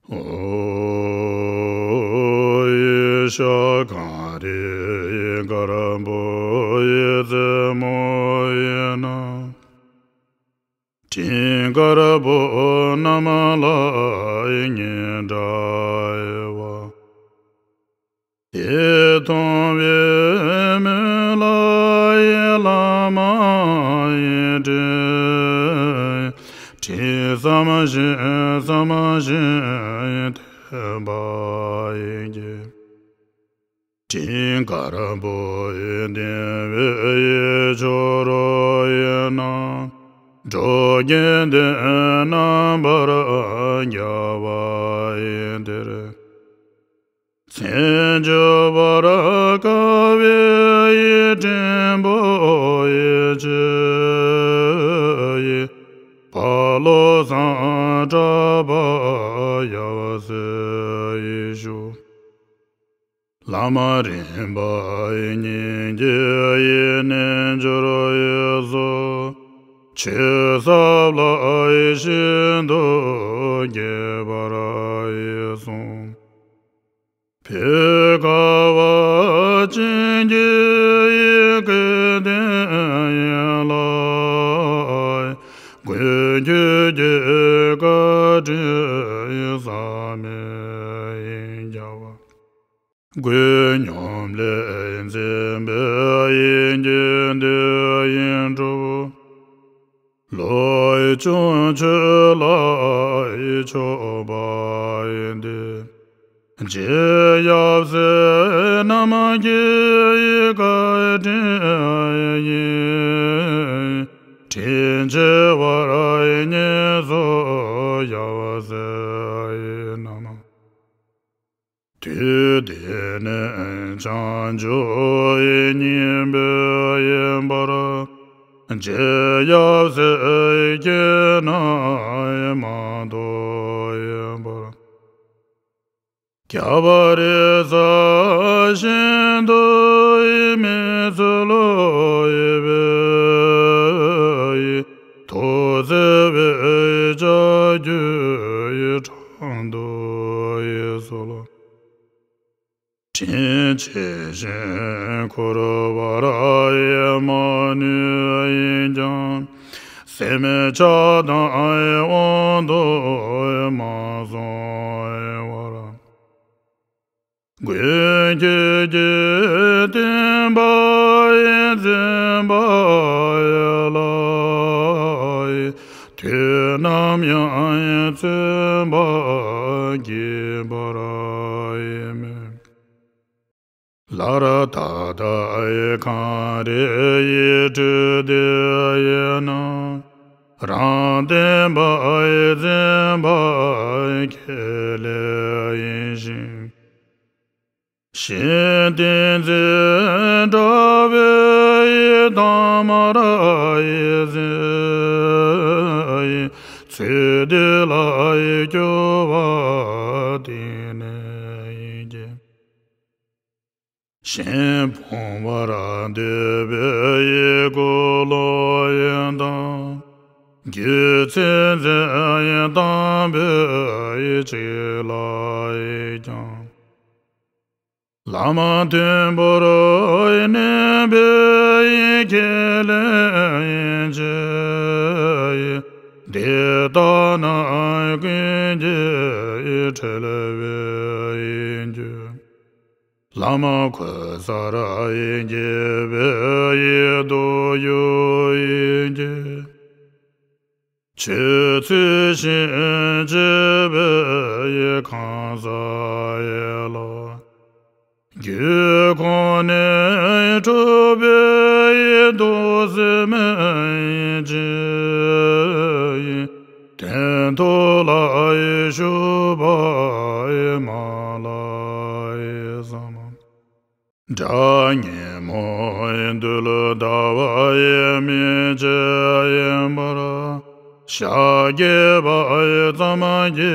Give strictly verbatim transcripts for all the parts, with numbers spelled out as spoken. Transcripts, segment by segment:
ཨོ་ཡེ་ཤ་གངས་རི་དཀར་པོའི་རྩེ་མོ་ཡིན་ན། སྤྲིན་དཀར་པོ་རྣམས་ལ་ཉེ་འདྲ་བ། དེ་མཐོང་བའི་མོད་ལ་བླ་མ་ཡི་དྲིན། དྲིན་བསམ་བཞིན་བསམ་བཞིན་དད་པ་ཡིས་བསྐྱེད། སྤྲིན་དཀར་པོ་ཡི་ལྡེམ་བའི་ཡུལ་ཕྱོགས་རོལ་ཡིན་ན། འགྲོ་ཀུན་དེ་རྣམ་པར་རྒྱལ་བ་ཡི་དེར། མཚན་བརྗོད་པར་དཀའ་བའི་ཡིད་སྤྲིན་པོ་ཡི་ཆུ་ཡིས། སྤ་ལོ་ཟངས་བྲག་པ་ཡབ་སྲས་ཡི་ཞུ། བླ་མ་རིམ་པ་ཡི་སྙིང་རྗེ་ཡི་རྣལ་འབྱོར་ཡི་སོ། ཆོས་ཟབ་ལ་ཡི་ཤིན་ཏུ་རྒྱས་པར་ཡི་གསུངས། བོད་ཁ་བ་ཅན་གྱི་ཡི་གེ་ལྡན་ཡིན་ལ། མགོན་ཁྱོད་ཀྱི་བཀའ་དྲིན་བསམ་མེད་ཡིན་རྒྱལ་བ། མགོན་སྙོམས་ལས་མཛད་པའི་ཡིད་ཀྱི་འདོད་ཡིན་གྲུབ། བློ་ཡི་བྱང་ཆུབ་ལ་ཡི་ཕྱོགས་པ་ཡི་འདི། རྗེ་ཡབ་སྲས་རྣམས་ཀྱི་ཡི་བཀའ་དྲིན་ཡིན། དྲིན་ཆེ་བར་ཡི་ཉེ་སོ་ཡབ་སྲས་ཡི་རྣམས། དུས་འདི་ནས་བྱང་ཆུབ་ཡི་སྙིང་པོ་ཡིན་པར། རྗེ་ཡབ་སྲས་ཀྱིས་ནམ་ཡང་མ་ཐོབ་ཡིན་པར། ཁྱབ་པ་རི་ས་ཤིན་ཏུ་ཡི་མི་ཚུལ་ལོ་ཡི་བེ་ཡི། ཐུགས་བརྩེ་བའི་ལྕགས་ཀྱུ་ཡི་འཕྲང་དུ་ཡི་སོལ། དྲིན་ཆེ་ཞིང་འཁོར་བར་ཡི་མ་ནུས་ཡིན་ཀྱང་། སེམས་ཆགས་སྡང་ཡི་དབང་དུ་མ་སོང་བར། མགོན་ཁྱོད་ཀྱི་བསྟན་པ་ཡི་འཛིན་པ་ཡི་ལ་ཡི། དུས་ནམ་ཡང་ཡི་བརྩོན་པ་བགྱིད་པར་ཡི་མོས། སླར་ད་ལྟ་ཡི་གངས་རི་ཡི་གྲུ་འདི་ཡི་ན། རང་བསྟན་པ་ཡི་འཛིན་པ་ཁས་ལེན་ཡིན་ཞིང་། གཞན་བསྟན་འཛིན་དྲ་བའི་ཡི་དམ་ར་ཡི་འཛིན་ཡི། ཚུལ་འདི་ལ་ཡི་སྐྱོ་བ་གཏིང་ནས་ཡི་སྐྱེ། གཞན་སྤོང་བར་འདོད་པའི་ཡི་ཀུན་སློང་ཡི་དང་། རྒྱུ་མཚན་འཛིན་ཡི་དམ་པའི་ཡི་ཆོས་ལ་ཡི་ཀྱང་། བླ་མ་མཐོན་པོར་ཡི་གནས་པའི་ཡི་ཁས་ལེན་ཡི་ཆོས་ཡི། འདི་ལྟ་ན་ཀུན་གྱི་ཡི་ཁྲེལ་བའི་ཡི་རྒྱུ། བླ་མ་འཁོར་སར་ཡི་འགྱེད་པའི་ཡི་སྡུག་ཡུས་ཡི་འགྱེད། ཆོས་ཚུལ་ཤིང་བཅད་པའི་ཡི་ཁང་ས་ཡི་ལ། རྒྱུད་ཁོང་ནས་འཁྲུགས་པའི་ཡི་སྡུག་སེམས་ཡི་ཅི་ཡི། དོན་ཐོག་ལ་ཡི་ཞུགས་པ་ཡི་མ་ལ་ཡི་བསམ། དགྲ་ཉོན་མོངས་གདུལ་ཟླ་བ་ཡི་མི་བྱེད་ཡིན་པར། ཤཱཀྱའི་བ་ཡི་ཙམ་གྱི་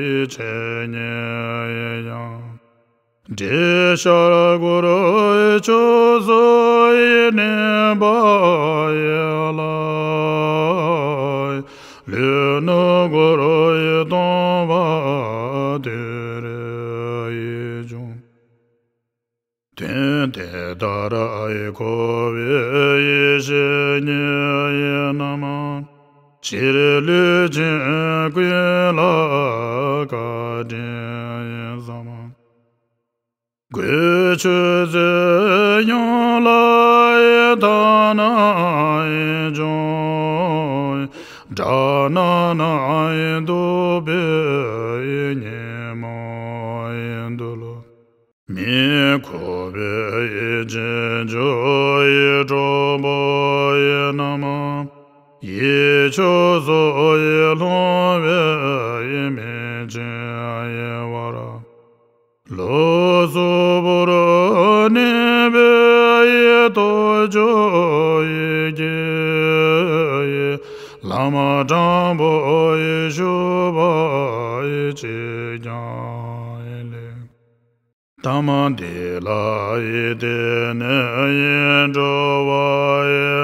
ཡི་འཆད་ཉན་ཡི་ཡང་། འདྲེ་ཤར་སྒོར་ཕྱོགས་སུ་ཡི་གནས་པ་ཡི་ལ། ལུས་ནུབ་སྒོར་ཡི་སྟོང་པ། དོན་དེ་ལྟར་འཁོར་བའི་ཡེ་ཤེས་ཉིད་རྣམས། ཕྱིར་ལུས་ཅན་ཀུན་ལ་བཀའ་དྲིན་བསམ། སྒོས་ཆོས་མཛད་ཡུམ་ལ་དག་སྣང་སྦྱོང་། དགྲ་རྣམས་བཟློག་པའི་ཉིན་མོ་འདུལ། མི་ཁོག་པའི་རྗེས་འཇུག་གྲོགས་པོ་རྣམས། ཡིད་མཆོག་སོགས་ལྷུང་བའི་མེ་ལྕེའི་བར། ལུས་སྲུབས་པོར་གནས་པའི་རྟོག་འཆར་ཡི་གེ། ལམ་དྲང་པོར་ཞུགས་པ་ཅིས་ཀྱང་ལེགས། གཏམ་འདི་ལ་བརྟེན་ནས་འགྲོ་བ་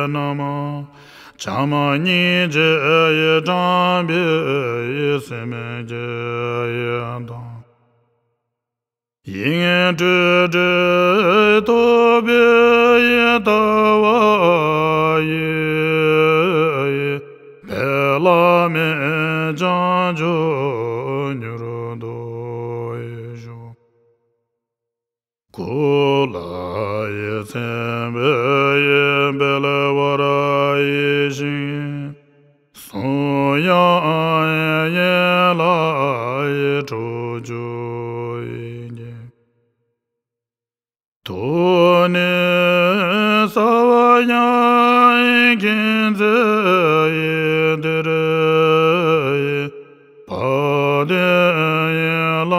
རྣམས། བྱམས་སྙིང་རྗེ་དྲང་པོའི་སེམས་ཀྱིས་དང་། ཡིད་སྤྲུལ་སྒྲོལ་ཐོབ་པའི་ལྟ་བ་ཡིས། དཔལ་བླ་མེད་བྱང་ཆུབ་མྱུར་ཐོབ་ཤོག། གུ་ལུ་ཡི་མཚན་དཔེ་ཡི་འབུལ་བར་ཡིད་བཞིན། གསུང་དབྱངས་ཡན་ལག་ཡི་སྤྲོ་བཅུག་ཡིད་ཀྱི། ཐུགས་ནི་ས་བ་ཡང་མཁྱེན་བརྩེ་ཡི་དེར། བ་དན་ཡི་བླ་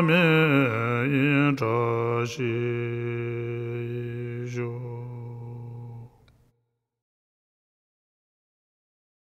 མེད་ཡི་བཀྲ་ཤིས།